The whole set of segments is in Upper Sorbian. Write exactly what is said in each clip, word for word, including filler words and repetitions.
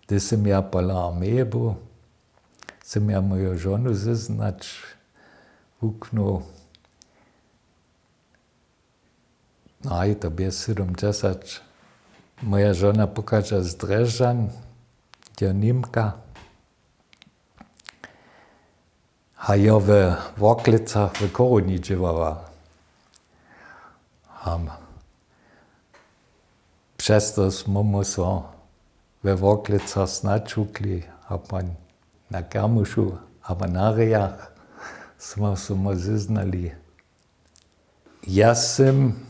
Hdy sym ja pola armeje był, sym ja moju žonu zeznać wuknył. No a je to bě sydomdźesać. Moja žona pochadźa z Drježdźan, je Němka. A jo we Worklecach w Chorowni dźěłała. A přez to smy so we Worklecach znaćukli, abo na kermušu, abo na rejach smy so zeznali. Ja sym,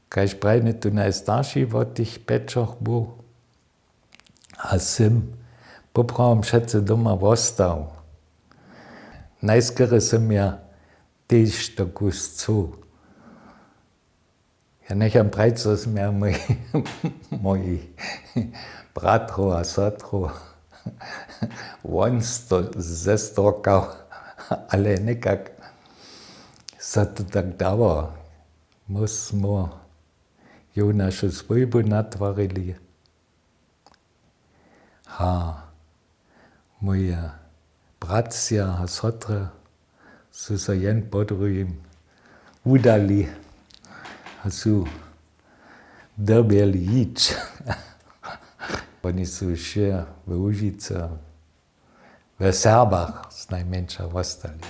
kaž prajny, tu najstarši wot tych pjećoch był a sym poprawom přecy doma wostał. Najskerje sym ja tež to kus chcył. Ja njecham prajić, zo sym ja mój mój bratrow a sotrow wonsto zestorkał, ale někak so to tak dało. My smy ju našu swójbu natwarili. A mój bratřa a sotry su so jen po druhim wudali a su dyrbjeli jić. Woni su wšě we Łužicy we Serbach znajmjeńša wostali.